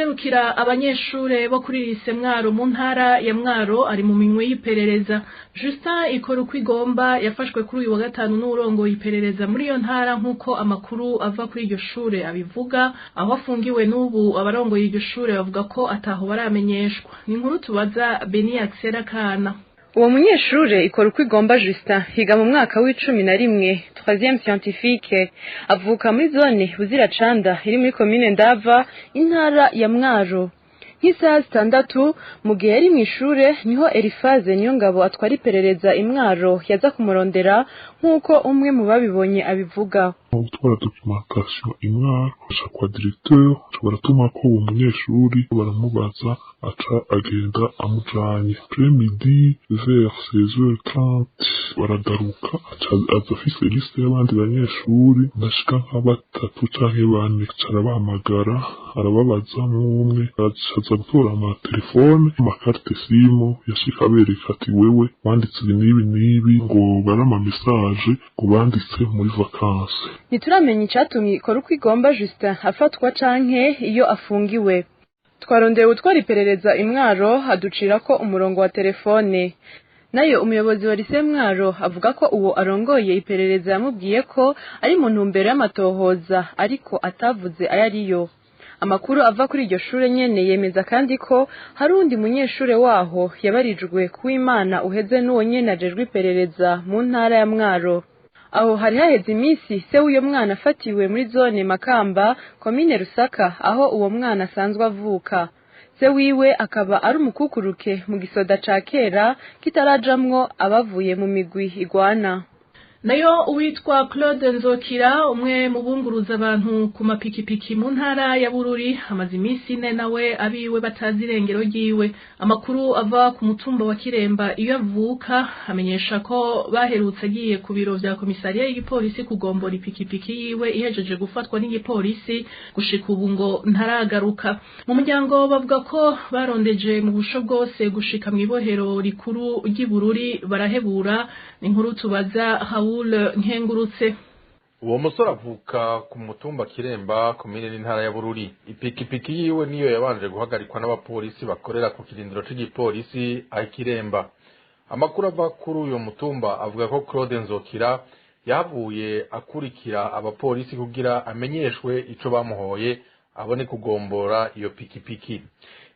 Uwuserukira abanyeshure bo kuri lycée Mwaro mu ntara ya Mwaro ari mu minwe y'iperereza. Justin ikora uko igomba yafashwe kuri uyu wa gatanu n'uwurongoye iperereza muri iyo ntara, nk'uko amakuru ava kuri iryo shure abivuga. Aho afungiwe n'ubu, abarongoye iryo shure bavuga ko ataho baramenyeshwa. Ni inkuru tubaza Beni Axel Kana. Uwo munyeshure ikora uko igomba Justin higa mu mwaka w'11, troisième scientifique, avuka muri zone Buziracanda iri muri komine Ndava, intara ya Mwaro. Nk'isaha 6 mu gihe yari mw'ishure niho Elifaze Niyongabo atwara iperereza imwaro yaza kumurondera, nk'uko umwe mu babibonye abivuga. Gutwara documentation imwaro aca kwa directeur, baratuma ko uwo munyeshuri, baramubaza, aca agenda amujanye. Après-midi, vers 16h30, baragaruka, aca aza afise liste y'abandi banyeshuri bashika nka batatu canke bane, aca arabahamagara, arababaza umwe, aca aza gutora amatelefone, ama carte SIM, yashika abereka ati: "Wewe wanditse ibi n'ibi n'ibi", ngo bari ama message ngo banditse muri vacances. Ntituramenya icatumye ikora uko igomba Justin afatwa canke iyo afungiwe. Twarondeye utwara iperereza imwaro, aducira ko umurongo wa telefone. Nayo umuyobozi wa lycée Mwaro avuga ko uwo arongoye iperereza yamubwiye ko ari mu ntumbero y'amatohoza, ariko atavuze ayo ariyo. Amakuru ava kuri iryo shure nyene yemeza kandi ko hari uwundi munyeshure waho yabarijwe kuw'Imana uheze n'uwo nyene ajejwe iperereza mu ntara ya Mwaro. Aho hari haheze iminsi se w'uyo mwana afatiwe muri zone Makamba, komine Rusaka, aho uwo mwana asanzwe avuka. Se wiwe akaba ari umukukuruke mu gisoda ca kera kitarajamwo abavuye mu migwi igwana. Nayo uwitwa Claude Nzokira, umwe mu bunguruza abantu ku mapikipiki mu ntara ya Bururi, amaze iminsi 4 nawe abiwe batazi irengero ryiwe. Amakuru ava ku mutumba wa Kiremba iyo avuka amenyesha ko baherutse agiye ku biro vya komisariya y'igipolisi kugombora ipikipiki yiwe ihejeje gufatwa n'igipolisi. Gushika ubu ngo ntaragaruka. Mu muryango bavuga ko barondeje mu busho bwose gushika mw'ibohero rikuru ry'i Bururi, barahebura. Ni inkuru tubaza Raoul Nkengurutse. Uwo musore avuka ku mutumba Kiremba, komine n'intara ya Bururi. Ipikipiki yiwe niyo yabanje guhagarikwa n'abapolisi bakorera ku kirindiro c'igipolisi aho Kiremba. Amakuru ava kuri uyo mutumba avuga ko Claude Nzokira yahavuye akurikira abapolisi kugira amenyeshwe ico bamuhoye, abone kugombora iyo pikipiki.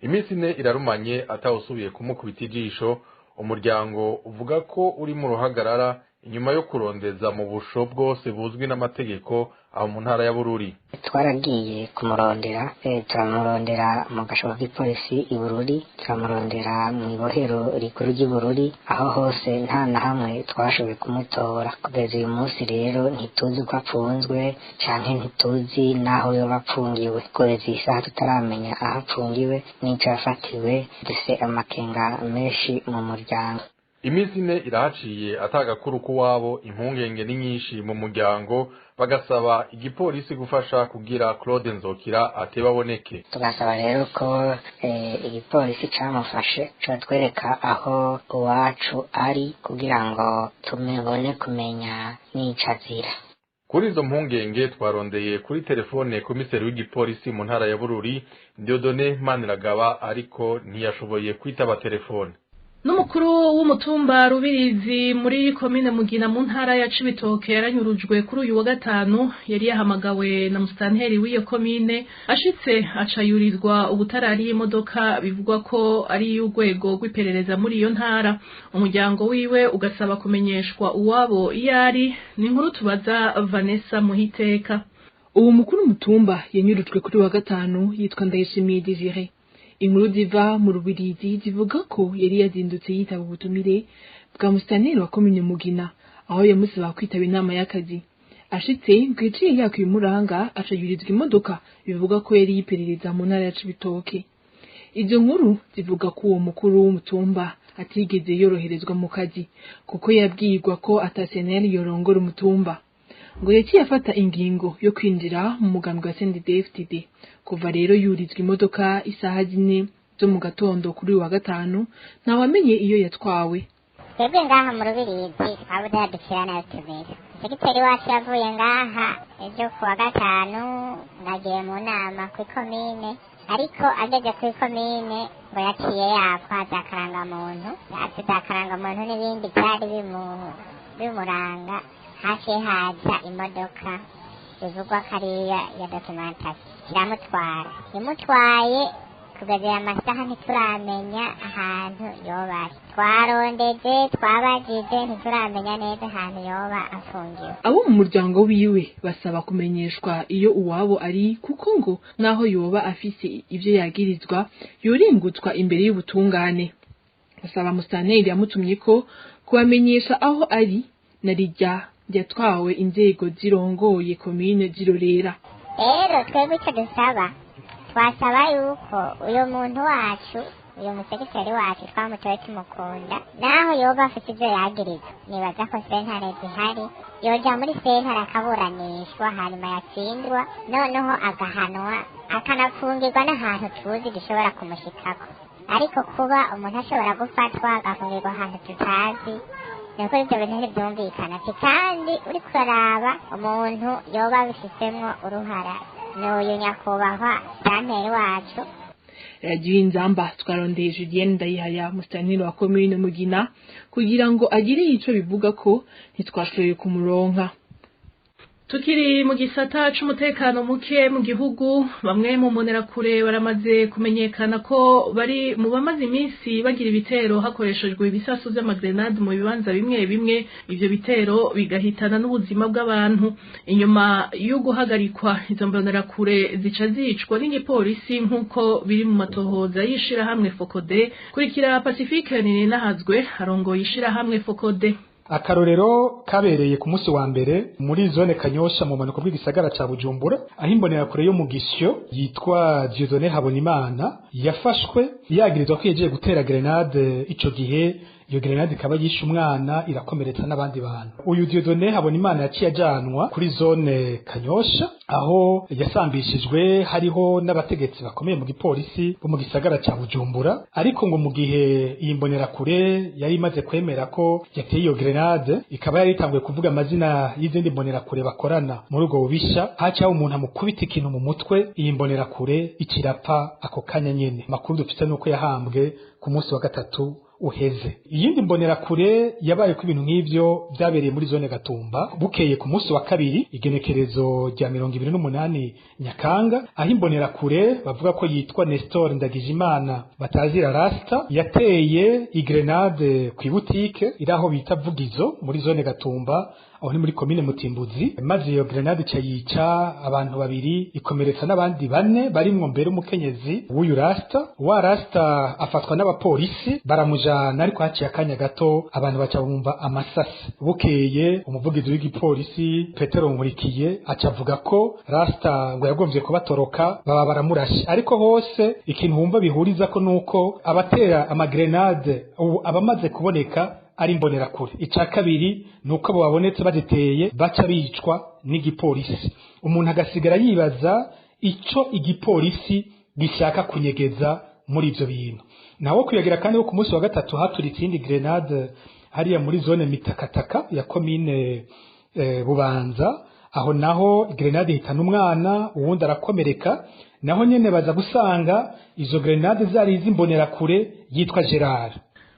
Iminsi 4 irarumanye atawusubiye kumukubita ijisho. Umuryango uvuga ko uri mu ruhagarara inyuma yo kurondeza mu busho bwose buzwi n'amategeko aho mu ntara ya Bururi. Twaragiye kumurondera, turamurondera mu gashobo k'ipolisi i Bururi, turamurondera mu ibohero rikuru ry'i Bururi, aho hose nta na hamwe twashoboye kumutora. Kugeza uyu munsi rero ntituzi ko apfunzwe canke ntituzi n'aho yoba apfungiwe. Kugeza iyi saha tutaramenya aho apfungiwe n'ico yafatiwe, dufise amakenga menshi mu muryango. Iminsi 4 irahaciye atagakuru k'uwabo. Impungenge ni nyinshi mu muryango, bagasaba igipolisi gufasha kugira Claude Nzokira atebe aboneke. Tugasaba rero ko igipolisi camufashe cotwereka aho uwacu ari kugira ngo tumubone kumenya n'ico azira. Kuri izo mpungenge twarondeye kuri telefone komiseri w'igipolisi mu ntara ya Bururi, Dieudonné Maniragaba, ariko ntiyashoboye kwitaba telefone. N'umukuru w'umutumba Rubirizi muri komine Mugina mu ntara ya Cibitoke yaranyurujwe kuri uyu wa gatanu. Yari yahamagawe na musitanteri w'iyo komine, ashitse acayurizwa ubutarari imodoka bivugwa ko ari iy'urwego rw'iperereza muri iyo ntara. Umuryango wiwe ugasaba kumenyeshwa uwabo iyo ari. Ni inkuru tubaza Vanessa Muhiteka. Uwo mukuru mutumba yanyurujwe kuri wa gatanu yitwa Ndayishimiye Desire. Inkuru ziva mu Rubirizi zivuga ko yari yazindutse yitaba ubutumire bwa musitanteri wa komine Mugina, aho yamusaba kwitaba inama y'akazi. Ashitse ngo yaciye yaka ibimuranga, acayurizwa imodoka bivuga ko yari yiperereza mu ntara ya Cibitoke. Izo nkuru zivuga ko uwo mukuru w'umutumba atigeze yoroherezwa mu kazi, kuko yabwirwa ko ata CNL yorongora umutumba. Ngo yaciye afata ingingo yo kwinjira mu mugambwe wa CNDD-FDD. Kuva rero yurizwa imodoka isaha 4 zo mu gatondo kuri uyu wa gatanu, ntawamenye iyo yatwawe. Twebwe ngaha mu Rubirizi twabuze yadukira nayo tubiri. Segiteri wacu yavuye ngaha ejo ku wa gatanu, nagiye mu nama kw'ikomine. Ariko ageze kuri komine ngo yaciye yakwa za karangamuntu, yatse za karangamuntu n'ibindi byari bimuranga. Haciye haza imodoka bivugwa ko ari iya documentation, iramutwara. Imutwaye, kugeza aya masaha ntituramenya ahantu yoba ari. Twarondeje, twabajije, ntituramenya neza ahantu yoba afungiwe. Abo mu muryango wiwe basaba kumenyeshwa iyo uwabo ari, kuko ngo naho yoba afise ivyo yagirizwa, yoringutwa imbere y'ubutungane. Basaba musitanteri yamutumye ko kubamenyesha aho ari, na rirya yatwawe inzego zirongoye komine zirorera. Rero twebwe icyo dusaba, twasaba yuko uyu muntu wacu, uyu musekiteri wacu twamutoye tumukunda, naho yoba afite ibyo yagirizwa, nibaza ko sentare zihari, yoja muri sentare akaburanishwa, hanyuma yatsindwa noneho agahanwa, akanafungirwa n'ahantu tuzi dushobora kumushikako. Ariko kuba umuntu ashobora gufatwa agafungirwa ahantu tutazi, nuko ibyo bintu ntibyumvikana. Ati kandi uriko uraraba, umuntu yoba abifisemwo uruhara ni uyu nyakubahwa santeri wacu. Radiyo Inzamba twarondeye Julienne Ndayihaya, musitanteri wa komine Mugina, kugira ngo agire ico bivuga ko, ntitwashoboye kumuronka. Tukiri mu gisata c'umutekano muke mu gihugu, bamwe mu mbonerakure baramaze kumenyekana ko bari mu bamaze iminsi bagira ibitero hakoreshejwe ibisasu vy'amagrenade mu bibanza bimwe bimwe, ivyo bitero bigahitana n'ubuzima bw'abantu. Inyuma yo guhagarikwa, izo mbonerakure zica zicwa n'igipolisi, nk'uko biri mu matohoza y'ishirahamwe FOCODE. Kurikira Pacifique Nininahazwe, arongoye ishirahamwe FOCODE. Akarorero kabereye ku munsi wa mbere muri zone Kanyosha mu manuko bw'igisagara ca Bujumbura, aho imbonerakure yo mu Gisyo yitwa Dieudonné Habonimana yafashwe yagirizwa ko yagiye gutera grenade. Ico gihe iyo grenade ikaba yishe umwana, irakomeretsa n'abandi bantu. Uyu Dieudonné Habonimana yaciye ajanwa kuri zone Kanyosha, aho yasambishijwe hariho n'abategetsi bakomeye mu gipolisi bo mu gisagara ca Bujumbura. Ariko ngo mu gihe iyi mbonerakure yari imaze kwemera ko yateye iyo grenade, ikaba yari itanguye kuvuga amazina y'izindi mbonerakure bakorana muri ubwo bubisha, haciyeho umuntu amukubita ikintu mu mutwe, iyi mbonerakure ikirapfa ako kanya nyene. Amakuru dufite nuko yahambwe ku munsi wa gatatu uheze. Iyindi mbonerakure yabaye ko ibintu nk'ivyo vyabereye muri zone Gatumba, bukeye ku munsi wa kabiri, igenekerezo rya 28 Nyakanga, aho imbonerakure bavuga ko yitwa Nestor Ndagijimana batazira Rasta yateye igrenade ku ibutike iri aho bita Vugizo muri zone Gatumba, aho ni muri komine Mutimbuzi, maze iyo grenade ica yica abantu babiri, ikomeretsa n'abandi bane barimwo mbere umukenyezi w'uyu Rasta. Wa Rasta afatwa n'abapolisi baramujana, ariko haciye akanya gato abantu baca bumva amasasi. Bukeye umuvugizi w'igipolisi Petero Nkurikiye aca avuga ko Rasta ngo yagombye kubatoroka, baba baramurashe. Ariko hose ikintu wumva bihuriza ko nuko abatera amagrenade ubu abamaze kuboneka ari imbonerakure. Ica kabiri nuko abo babonetse baziteye baca bicwa n'igipolisi. Umuntu agasigara yibaza ico igipolisi gishaka kunyegeza muri ivyo bintu. Nawo kwiyagira kandi ko ku munsi wa gatatu haturitse iyindi grenade hariya muri zone Mitakataka ya komine Bubanza. Aho naho grenade ihitana umwana, uwundi arakomereka. Naho nyene baza gusanga izo grenade zari iz'imbonerakure yitwa Gerard.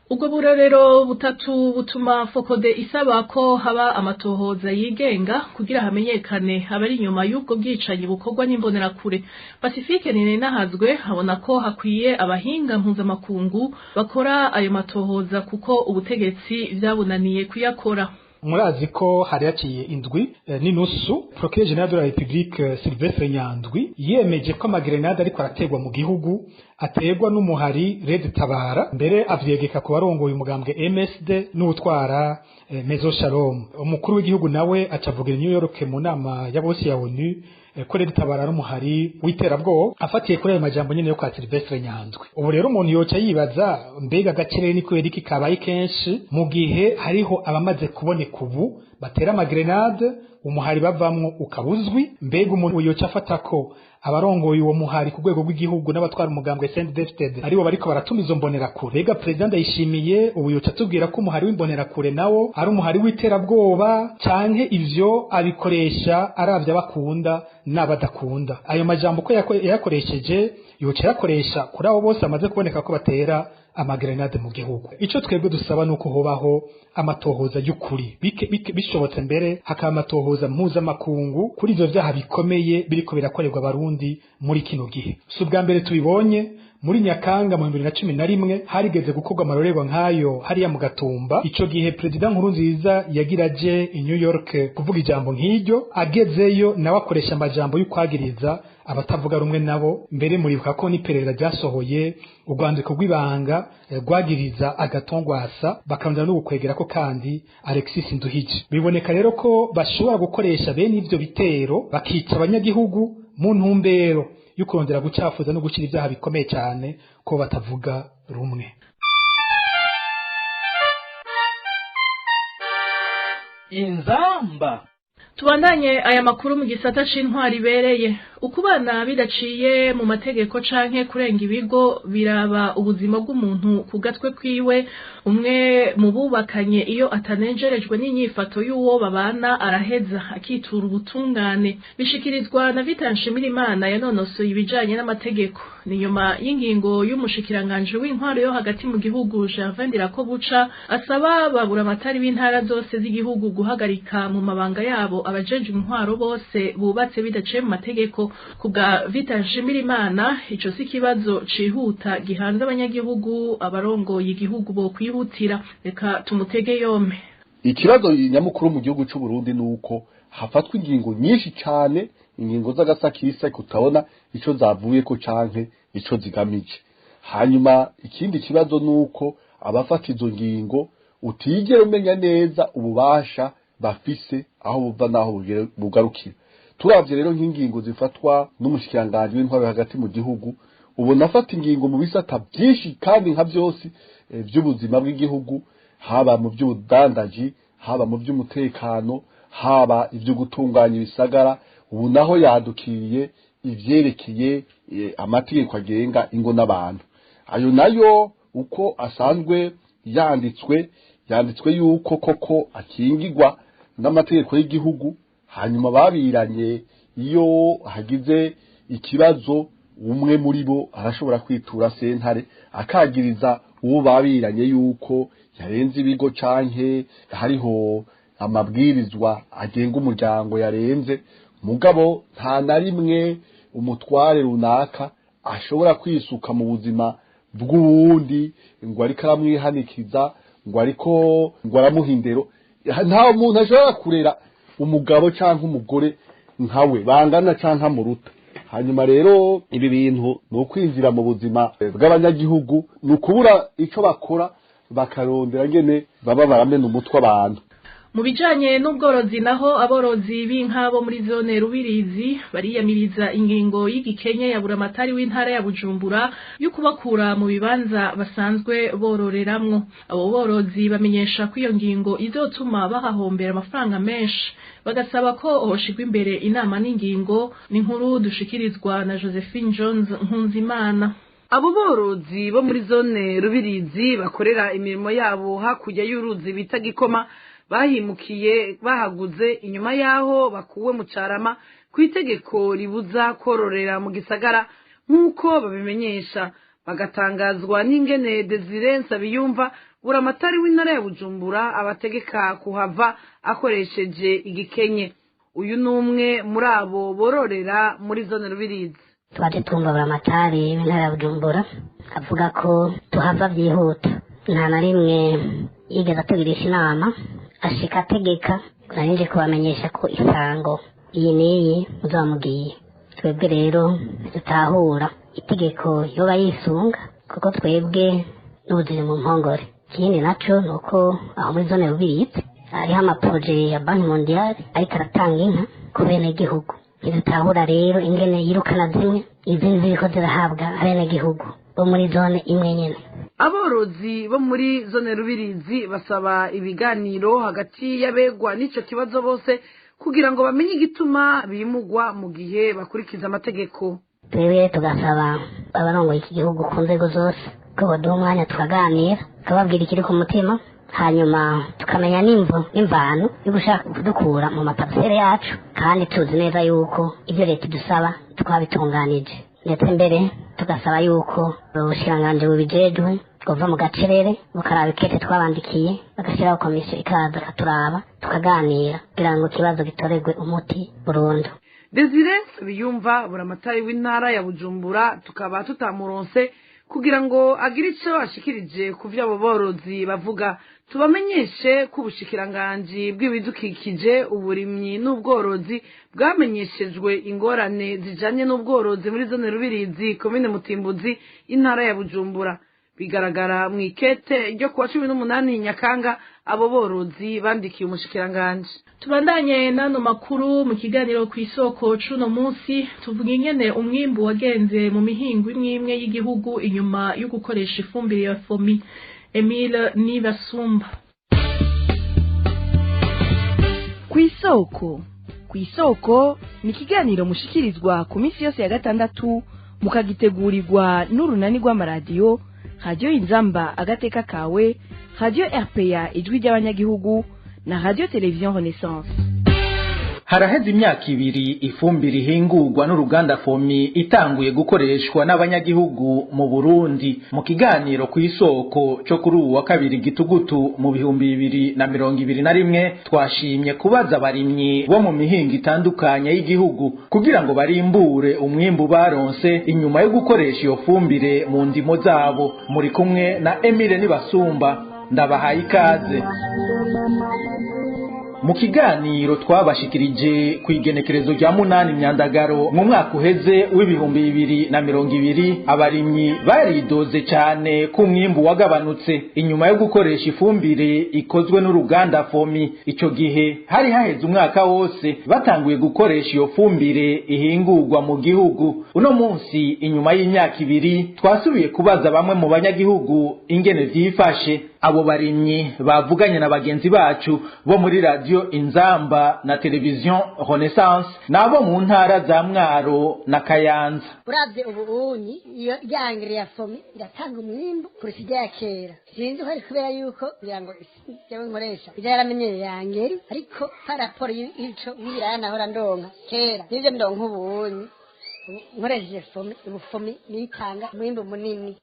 Ubwo burorero butatu butuma FOCODE isaba ko haba amatohoza yigenga kugira hamenyekane abari inyuma y'ubwo bwicanyi bukorwa n'imbonerakure. Pacifique Nininahazwe abona ko hakwiye abahinga mpuzamakungu bakora ayo matohoza, kuko ubutegetsi vyabunaniye kuyakora. Murazi ko hari haciye indwi n'inusu Procureur Général de la République Sylvestre Nyandwi yemeje ko amagrenade ariko arategwa mu gihugu ategwa n'umuhari Red Tabara, mbere avyegeka ku barongoye umugambwe MSD n'utwara Maison Shalom. Umukuru w'igihugu nawe acavugira New York mu nama ya bose ya ONU ko Red Tabara ari umuhari w'iterabwoba, afatiye kuri ayo majambo nyene yo kwa Sylvestre Nyandwi. Ubu rero umuntu yoca yibaza, mbega agakirere ni kubera iki kabaye kenshi mu gihe hariho abamaze kuboneka ubu batera amagrenade, umuhari bavamwo ukabuzwi? Mbega umuntu yoca afata ko abarongoye uwo muhari ku rwego rw'igihugu n'abatwara umugambwe CNDD-FDD aribo bariko baratuma izo mbonerakure. Rega President Ndayishimiye ubu yoca atubwira ko umuhari w'imbonerakure nawo ari umuhari w'iterabwoba, canke ivyo abikoresha aravye abakunda n'abadakunda? Ayo majambo ko yayakoresheje, yoca yakoresha kuri abo bose amaze kuboneka ko batera amagrenade mu gihugu. Ico twebwe dusaba nuko hobaho amatohoza y'ukuri, bishobotse mbere hakaba amatohoza mpuzamakungu kuri ivyo vyaha bikomeye biriko birakorerwa abarundi muri kino gihe. Si ubwa mbere tubibonye. Muri Nyakanga mu 2011 harigeze gukorwa amarorerwa nk'ayo hariya mu Gatumba. Ico gihe Perezida Nkurunziza yagira aje i New York kuvuga ijambo nk'iryo, agezeyo nawe akoresha amajambo y'ukwagiriza abatavuga rumwe nabo. Mbere muribuka ko n'iperereza ryasohoye urwandiko rw'ibanga rwagiriza Agatongwasa, bakongera no gukwegera ko kandi Alexis Nduhije. Biboneka rero ko bashobora gukoresha bene ivyo bitero bakica abanyagihugu mu ntumbero yo kurondera gucafuza no gukira ibyaha bikomeye cyane ko batavuga rumwe. Inzamba. Tubandanye aya makuru mu gisata c'intwari ibereye. Ukubana bidaciye mu mategeko canke kurenga ibigo biraba ubuzima bw'umuntu ku gatwe kwiwe. Umwe mu bubakanye iyo atanejerejwe n'inyifato y'uwo babana, araheza akitura ubutungane. Bishikirizwa na Vita Nshimirimana yanonosoye ibijanye n'amategeko. Ni nyuma y'ingingo y'umushikiranganji w'intwaro yo hagati mu gihugu, Gervais Ndirakobuca, asaba babura amatari b'intara zose z'igihugu guhagarika mu mabanga yabo abajeje intwaro bose bubatse bidaciye mu mategeko. Kubwa Vita Nshimirimana, ico si kibazo cihuta gihanze abanyagihugu abarongoye igihugu bo kwihutira. Reka tumutege yompe. Ikibazo nyamukuru mu gihugu cy'u Burundi nuko hafatwa ingingo nyinshi cyane, ingingo z'agasakisa kutabona ico zavuye ko canke ico zigamije. Hanyuma ikindi kibazo nuko abafata izo ngingo utigera umenya neza ububasha bafise aho buva naho bugarukira. Turavye rero nk'ingingo zifatwa n'umushikiranganji w'intwaro hagati mu gihugu, ubona afata ingingo mu bisata byinshi kandi nka byose by'ubuzima bw'igihugu, haba mu by'ubudandaji, haba mu by'umutekano, haba ibyo gutunganya ibisagara. Ubu naho yadukiriye ivyerekeye amategeko agenga ingo n'abantu. Ayo nayo uko asanzwe yanditswe, yanditswe yuko koko akingigwa n'amategeko y'igihugu. Hanyuma babiranye iyo hagize ikibazo, umwe muri bo arashobora kwitura sentare akagiriza uwo babiranye yuko yarenze ibigo canke hariho amabwirizwa agenga umuryango yarenze. Mugabo nta na rimwe umutware runaka ashobora kwisuka mu buzima bw'uwundi ngo ariko aramwihanikiza, ngo ariko ngo aramuha indero. Nta muntu ashobora kurera umugabo cyangwa umugore nkawe bangana cyangwa muruta. Hanyuma rero ibi bintu ni ukwinjira mu buzima bw'abanyagihugu, ni ukubura icyo bakora bakarondera ngene baba baramena umutwe abantu. Mu bijanye n'ubworozi naho, aborozi b'inka bo muri zone Rubirizi bariyamiriza ingingo y'igikenye ya buramatari w'intara ya Bujumbura yo kubakura mu bibanza basanzwe bororeramwo. Abo borozi bamenyesha ko iyo ngingo izotuma bahahombera amafaranga menshi, bagasaba ko hoshigwa imbere inama n'ingingo. Ni inkuru dushikirizwa na Josephine Jones Nkunzimana. Abo borozi bo muri zone Rubirizi bakorera imirimo yabo hakurya y'uruzi bita Gikoma, bahimukiye bahaguze inyuma y'aho bakuwe mu Carama ku itegeko ribuza kororera mu gisagara, nk'uko babimenyesha. Bagatangazwa n'ingene Desire Nsabiyumva, buramatari w'intara ya Bujumbura, abategeka kuhava akoresheje igikenye. Uyu ni umwe muri abo bororera muri zone Rubirizi. Twaje tumva buramatari w'intara ya Bujumbura avuga ko tuhava byihuta. Nta na rimwe yigeze atugirisha inama, ashika ategeka. Nari kubamenyesha ko isango iyi n'iyi muzamubwiye. Twebwe rero dutahura itegeko yoba yisunga, kuko twebwe n'ubuzima mu mpongore. Ikindi naco ni uko aho muri zone Rubirizi hariho amaproje ya Banki Mondiale ariko aratanga inka ku benegihugu. Ntidutahura rero ingene yirukana zimwe, izindi ziriko zirahabwa abenegihugu bo muri zone imwe nyene. Aborozi bo muri zone Rubirizi basaba ibiganiro hagati y'abegwa n'ico kibazo bose. kugira ngo bamenye igituma bimugwa mu gihe bakurikiza amategeko. Twebwe tugasaba abarongoye iki gihugu ku nzego zose ko baduha umwanya tukaganira, tukababwira ikiri ku mutima, hanyuma tukamenya n'imvo n'imvano yo gushaka kudukura mu maparcelle yacu, kandi tuzi neza yuko ibyo leta idusaba twabitunganije. Ndetse mbere tugasaba yuko ubushikiranganji bubijejwe bwova mu gacerere bukaraba ikete twabandikiye, bagashyiraho komisiyo ikaza ikaturaba tukaganira kugira ngo ikibazo gitorerwe umuti burundu. Desire Biyumva, buramatari w'intara ya Bujumbura, tukaba tutamuronse kugira ngo agire ico ashikirije ku vyo abo borozi bavuga. Tubamenyeshe ko ubushikiranganji bw'ibidukikije, uburimyi n'ubworozi bwamenyeshejwe ingorane zijanye n'ubworozi muri zone Rubirizi, komine Mutimbuzi, intara ya Bujumbura. Bigaragara mu ikete ryo kuwa 18 Nyakanga abo borozi bandikiye umushikiranganji. Tubandanye nano makuru mu kiganiro ku isoko cuno munsi, tuvuga ingene umwimbu wagenze mu mihingo imwe y'igihugu inyuma yo gukoresha ifumbire ya FOMI. Emile Nibasumba. Ku isoko ni ikiganiro mushikirizwa ku minsi yose ya gatandatu, mukagitegurirwa n'urunani rw'amaradiyo Radio Inzamba agateka kawe, Radio RPA ijwi ry'abanyagihugu na Radio Television Renaissance. Haraheze imyaka ibiri ifumbire ihingurwa n'uruganda FOMI itanguye gukoreshwa n'abanyagihugu mu Burundi. Mu kiganiro ku isoko cyo kuri ubu wa kabiri gitugutu mu 2021, twashimye kubaza abarimyi bo mu mihingo itandukanye y'igihugu kugira ngo barimbure umwimbu baronse inyuma yo gukoresha iyo fumbire mu ndimo zabo. Muri kumwe na Emile Nibasumba, ndabahaye ikaze. Mu kiganiro twabashikirije ku igenekerezo rya 8 Myandagaro mu mwaka uheze w'2020, abarimyi baridoze cyane ku mwimbu wagabanutse inyuma yo gukoresha ifumbire ikozwe n'uruganda FOMI. Ico gihe hari haheze umwaka wose batanguye gukoresha iyo fumbire ihingurwa mu gihugu. Uno munsi inyuma y'imyaka ibiri twasubiye kubaza bamwe mu banyagihugu ingene vyifashe. Abo barimyi bavuganye na bagenzi bacu bo muri Radio Inzamba na Television Renaissance nabo mu ntara za Mwaro na Kayanza. Uravye ubunyi iyo ryangire ya FOMI iratanga umwimbu kurusha irya kera. Sinzi ko ari kubera yuko kugira ngo jewe nkoresha ivyo yaramenyereye yangeri, ariko paraporo y'ico nk'ibiraya nahora ndonka kera nivyo ndonka ubunyi nkoresheje FOMI. Ubu FOMI nitanga umwimbu munini.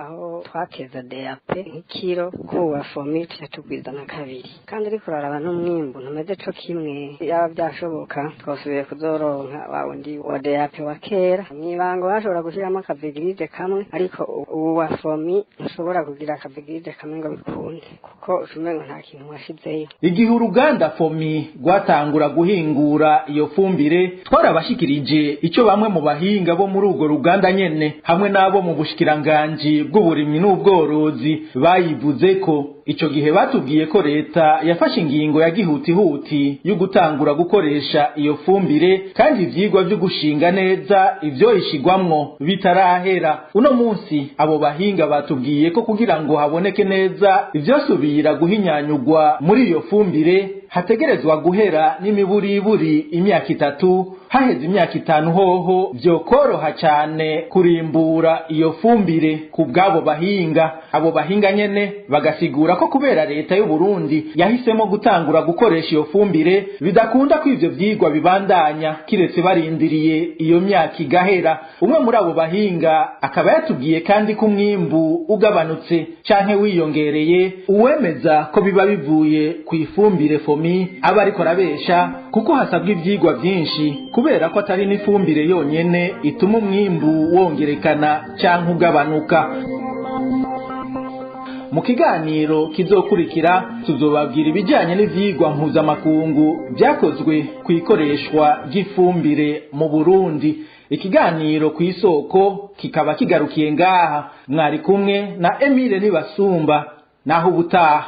Aho twakeza DAP nk'ikiro kuwa FOMI tugwiza na kabiri, kandi ariko uraraba n'umwimbu ntumeze co kimwe. Yaba byashoboka twasubiye kuzoronka wa wundi wa DAP wa kera. Mw'ibango bashobora gushiramo akavigiride kamwe, ariko ubu wa FOMI ntushobora kugira akavigiride kamwe ngo bikunde, kuko ucumengo nta kintu washizeyo. Igihe uruganda FOMI rwatangura guhingura iyo fumbire, twarabashikirije ico bamwe mu bahinga bo muri urwo ruganda nyene hamwe n'abo mu bushikiranganji bw'uburimyi n'ubworozi bayivuze ko. Ico gihe batubwiye ko leta yafashe ingingo ya gihutihuti yo gutangura gukoresha iyo fumbire, kandi ivyigwa vyo gushinga neza ivyo ishigwamwo bitarahera. Uno munsi abo bahinga batubwiye ko kugira ngo haboneke neza ivyosubira guhinyanyugwa muri iyo fumbire hategerezwa guhera n'imiburiburi imyaka 3. Haheze imyaka 5 hoho vyokoroha cyane kurimbura iyo fumbire ku bw'abo bahinga. Abo bahinga nyene bagasigura ko kubera leta y'u Burundi yahisemo gutangura gukoresha iyo fumbire bidakunda ko ivyo vyigwa bibandanya kiretse barindiriye iyo myaka igahera. Umwe muri abo bahinga akaba yatubwiye kandi ko umwimbu ugabanutse canke wiyongereye uwemeza ko biba bivuye ku ifumbire FOMI aba ariko arabesha, kuko hasabwa ivyigwa vyinshi kubera ko atari n'ifumbire yonyene ituma umwimbu wongerekana canke ugabanuka. Mu kiganiro kizokurikira tuzobabwira ibijyanye n'ivyigwa mpuzamakungu byakozwe ku ikoreshwa ry'ifumbire mu Burundi. Ikiganiro ku isoko kikaba kigarukiye ngaha. Mwari kumwe na Emile Nibasumba, naho ubutaha.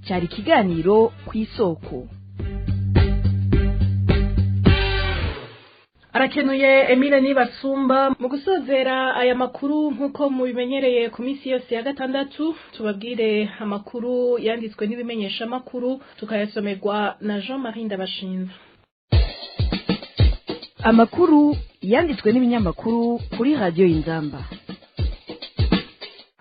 Cyari ikiganiro ku isoko. Arakenuye Emile Nibasumba. Mu gusozera aya makuru, nk'uko mubimenyereye ku minsi yose ya gatandatu, tubabwire amakuru yanditswe n'ibimenyesha makuru, tukayasomerwa na Jean-Marie Ndabashinze. Amakuru yanditswe n'ibinyamakuru kuri Radiyo Inzamba.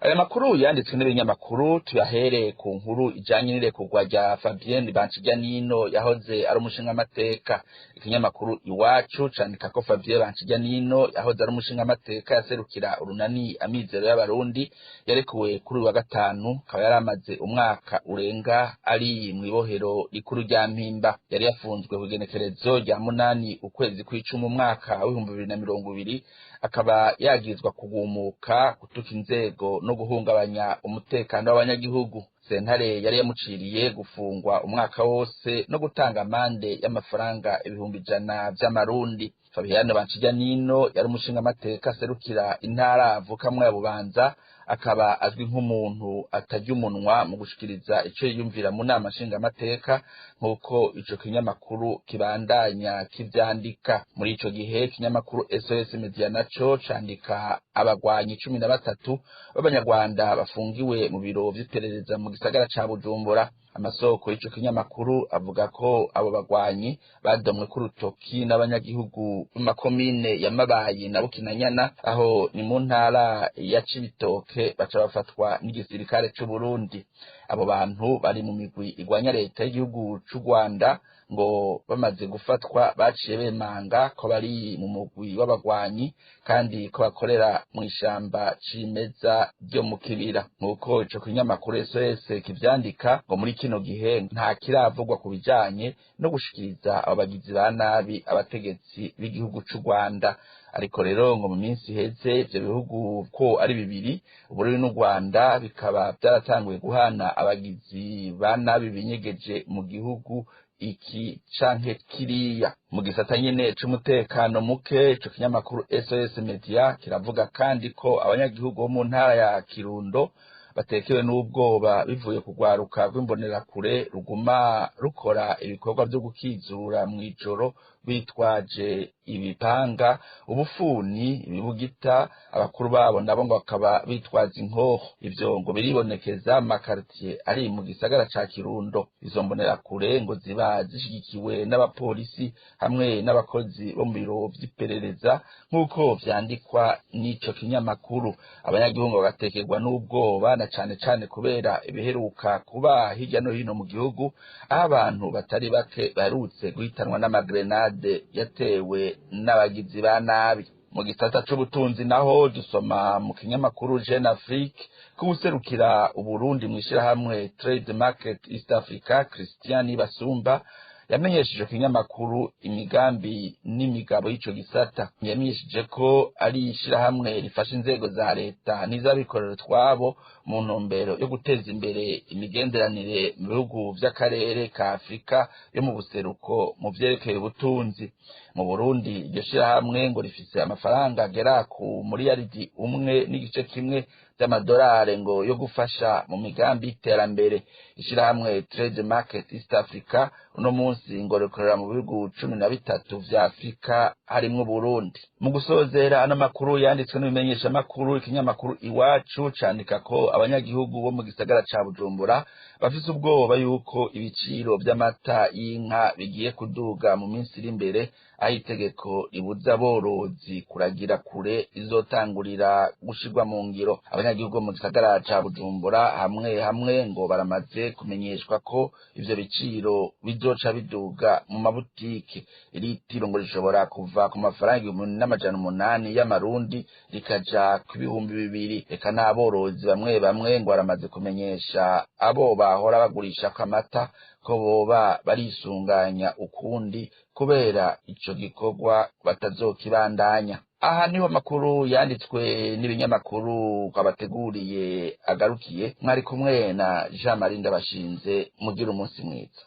Aya makuru yanditswe n'ibinyamakuru tuyahere ku nkuru ijanye n'irekurwa rya Fabien Banshijyanino yahoze ari umushingamateka. Ikinyamakuru Iwacu candika ko Fabien Banshijyanino yahoze ari umushingamateka yaserukira urunani Amizero y'Abarundi yarekuwe kuri uyu wa gatanu, akaba yari amaze umwaka urenga ari mw'ibohero rikuru rya Mpimba. Yari yafunzwe kw'igenekerezo rya 8 ukwezi kw'icumi umwaka w'2020, akaba yagizwa kugumuka, gutuka inzego no guhungabanya umutekano w'abanyagihugu. Sentare yari yamuciriye gufungwa umwaka wose no gutanga amande y'amafaranga 100,000 vy'amarundi. Fabiano Banshijyanino yari umushingamateka aserukira intara avukamwo ya Bubanza, akaba azwi nk'umuntu atarya umunwa mu gushikiriza ico yiyumvira mu nama nshingamateka, nk'uko ico kinyamakuru kibandanya kivyandika. Muri ico gihe ikinyamakuru SOS Media naco candika abagwanyi 13 b'abanyarwanda bafungiwe mu biro vy'iperereza mu gisagara ca Bujumbura. Amasoko y'ico kinyamakuru avuga ko abo bagwanyi badomwe ku rutoki n'abanyagihugu mu makomine ya Mabayi na Bukinanyana, aho ni mu ntara ya Cibitoke, baca bafatwa n'igisirikare c'u Burundi. Abo bantu bari mu migwi igwanya leta y'igihugu c'u Rwanda. Ngo bamaze gufatwa baciye bemanga ko bari mu mugwi w'abagwanyi kandi ko bakorera mu ishamba cimeza ryo mu kibira, nk'uko ico kinyamakuru SOS kivyandika. Ngo muri kino gihe nta kiravugwa ku bijanye no gushikiriza abo bagizi ba nabi abategetsi b'igihugu c'u Rwanda. Ariko rero ngo mu minsi iheze ivyo bihugu ko ari bibiri, Uburundi n'u Rwanda, bikaba vyaratanguye guhana abagizi ba nabi binyegeje mu gihugu iki canke kiriya. Mu gisata nyene c'umutekano muke, ico kinyamakuru SOS Media kiravuga kandi ko abanyagihugu bo mu ntara ya Kirundo batekewe n'ubwoba bivuye kugwaruka rw'imbonerakure ruguma rukora ibikorwa vyo gukizura mw'ijoro bitwaje ibipanga, ubufuni, ibibugita, abakuru babo nabo ngo bakaba bitwaza inkoho. Ivyo ngo biribonekeza mu makaritiye ari mu gisagara ca Kirundo. Izo mbonerakure ngo ziba zishigikiwe n'abapolisi hamwe n'abakozi bo mu biro vy'iperereza, nk'uko vyandikwa n'ico kinyamakuru. Abanyagihugu bagatekerwa n'ubwoba na cane cane kubera ibiheruka kuba hirya no hino mu gihugu, aho abantu batari bake baherutse guhitanwa n'amagrenade yatewe n'abagizi ba nabi. Mu gisata c'ubutunzi naho dusoma mu kinyamakuru Jeune Afrique ko userukira Uburundi mw'ishirahamwe Trade Market East Africa, Christian Basumba, yamenyesheje kinyamakuru imigambi n'imigabo y'ico gisata. Yamenyesheje ko ari ishirahamwe rifasha inzego za leta n'iz'abikorera utwabo mu ntumbero yo guteza imbere imigenderanire mu bihugu vy'akarere ka Afurika yo mu buseruko mu vyerekeye ubutunzi. Mu Burundi iryo shirahamwe ngo rifise amafaranga agera ku muriyaridi 1.1 vy'amadolari ngo yo gufasha mu migambi y'iterambere. Ishirahamwe Trade Market East Africa uno munsi ngo rikorera mu bihugu 13 vya Afrika harimwo Burundi. Mu gusozera ano makuru yanditswe n'ibimenyeshamakuru, ikinyamakuru Iwacu candika ko abanyagihugu bo mu gisagara ca Bujumbura bafise ubwoba yuko ibiciro vy'amata y'inka bigiye kuduga mu minsi iri imbere, aho itegeko ribuza aborozi kuragira kure rizotangurira gushirwa mu ngiro. Abanyagihugu bo mu gisagara ca Bujumbura hamwe hamwe ngo baramaze kumenyeshwa ko ivyo biciro bizoca biduga mu mabutike. Iritiro ngo rishobora kuva ku mafaranga 1800 y'amarundi rikaja ku 2000. Eka n'aborozi bamwe bamwe ngo baramaze kumenyesha abo bahora bagurisha ko amata ko boba barisunganya ukundi kubera ico gikorwa batazokibandanya. Aha niho makuru yanditswe n'ibinyamakuru kwabateguriye agarukiye. Mwari kumwe na Jean Marie Ndabashinze, mugira umunsi mwiza.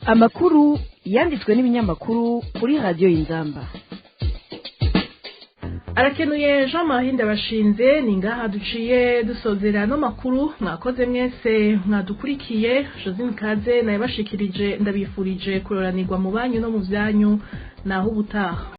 Amakuru yanditswe n'ibinyamakuru kuri Radiyo Inzamba. Arakenuye Jean Marie Ndabashinze. Ni ngaha duciye dusozera no makuru. Mwakoze mwese mwadukurikiye. Josine Kaze nayabashikirije, ndabifurije kuroranirwa mu banyu no mu vyanyu. Naho ubutaha.